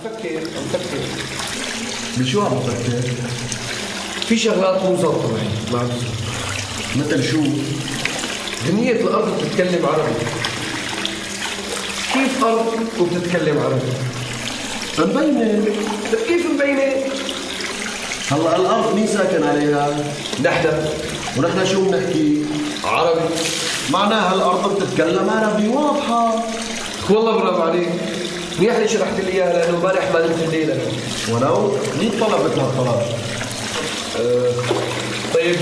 فكر، عم فكر. بشو عم تفكر؟ في شغلات مو ظابطة معي، ما عم تزبط. مثل شو؟ غنية الأرض بتتكلم عربي. كيف أرض وبتتكلم عربي؟ مبينة. طيب كيف مبينة؟ هلا الأرض مين ساكن عليها؟ نحن. ونحن شو بنحكي؟ عربي. معناها الأرض بتتكلم عربي، واضحة. والله برافو عليك، منيح اللي شرحت لي اياها لانه امبارح ما نمت الليل انا. ولو مين طلب مثل هالطلب؟ طيب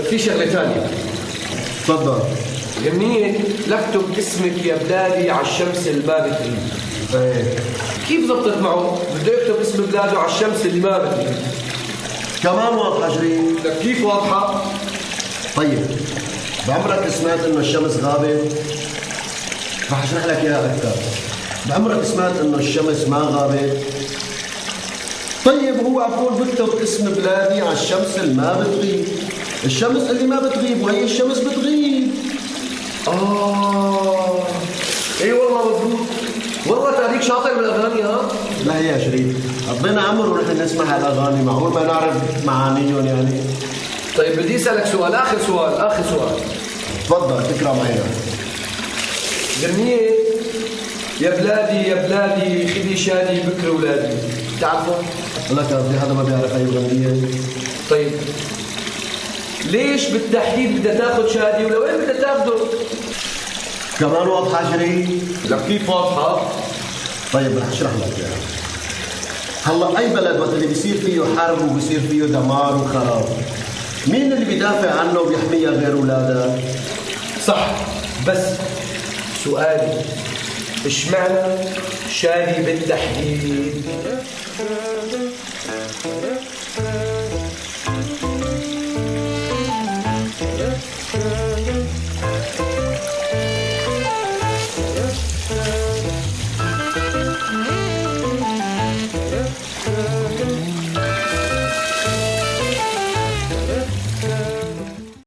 في شغله ثانيه. تفضل. غنية لكتب اسمك يا بلادي على الشمس اللي ما بتغيب. ايه كيف زبطت معه؟ بده يكتب اسم بلاده على الشمس اللي ما بتغيب. كمان واضحة شريف. لك كيف واضحة؟ طيب بعمرك سمعت انه الشمس غابت؟ رح اشرح لك اياها اكثر. بعمرك سمعت انه الشمس ما غابت؟ طيب هو عفوا بكتب اسم بلادي على الشمس اللي ما بتغيب. الشمس اللي ما بتغيب، وهي الشمس بتغيب. اي والله مضبوط. والله تاريخ شاطر بالاغاني. ها؟ لا يا شريف، قضينا عمر ونحن نسمع هالاغاني، معقول ما نعرف معانيهم يعني؟ طيب بدي اسالك سؤال، اخر سؤال، اخر سؤال. تفضل تكرم عينك. غنية يا بلادي يا بلادي خدي شادي بكر ولادي، بتعرفه؟ لك في حدا ما بيعرف اي غنية؟ طيب ليش بالتحديد بدها تاخذ شادي ولوين بدها تاخذه؟ كمان واضحة شريف؟ لك كيف واضحة؟ طيب رح اشرح لك اياها. هلا اي بلد وقت اللي بيصير فيه حرب وبيصير فيه دمار وخراب، مين اللي بيدافع عنه وبيحميها غير اولادها؟ صح، بس سؤالي اشمعنى شادي بالتحديد؟